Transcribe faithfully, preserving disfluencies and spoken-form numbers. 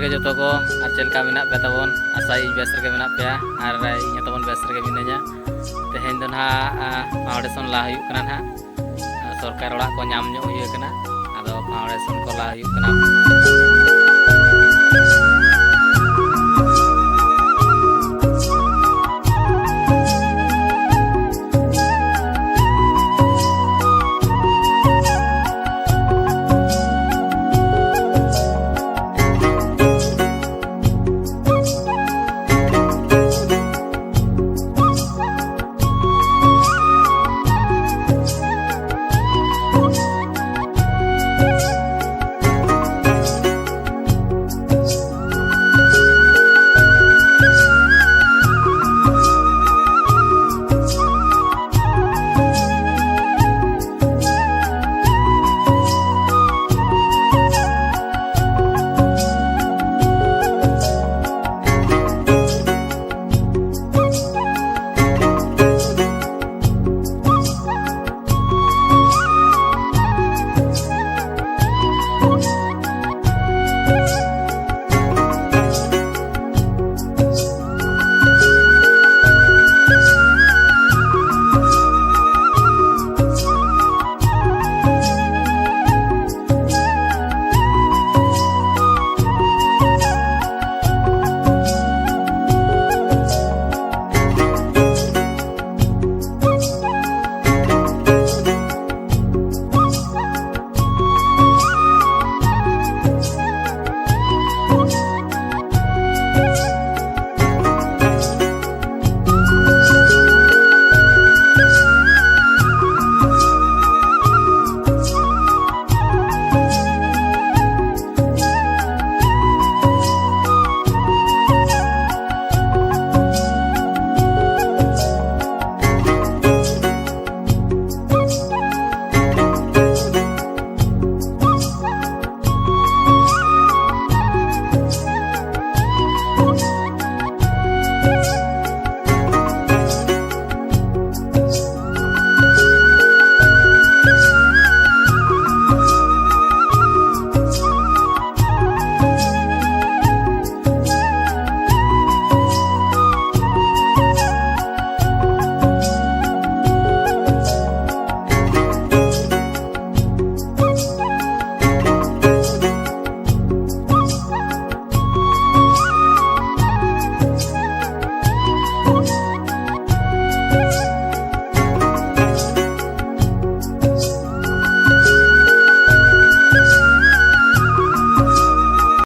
ᱜᱮ ᱡᱚᱛᱚ ᱠᱚ, ᱟᱨ ᱪᱮᱫ ᱞᱮᱠᱟ ᱢᱮᱱᱟᱜ ᱯᱮ ᱛᱟᱵᱚᱱ? ᱟᱥᱟᱭᱟᱹᱧ ᱵᱮᱥ ᱨᱮᱜᱮ ᱢᱮᱱᱟᱜ ᱯᱮᱭᱟ, ᱟᱨ ᱤᱧ ᱦᱚᱸ ᱛᱟᱵᱚᱱ ᱵᱮᱥ ᱨᱮᱜᱮ ᱢᱤᱱᱟᱹᱧᱟ᱾ ᱛᱮᱦᱮᱧ ᱫᱚ ᱱᱟᱦᱟᱜ, ᱟ, foundation ᱞᱟ ᱦᱩᱭᱩᱜ ᱠᱟᱱᱟ ᱱᱟᱦᱟᱜ᱾ ᱟ, ᱥᱚᱨᱠᱟᱨ ᱚᱲᱟᱜ ᱠᱚ ᱧᱟᱢ ᱧᱚᱜ ᱦᱩᱭ ᱟᱠᱟᱱᱟ, ᱟᱫᱚ foundation ᱠᱚ ᱞᱟ ᱦᱩᱭᱩᱜ ᱠᱟᱱᱟ᱾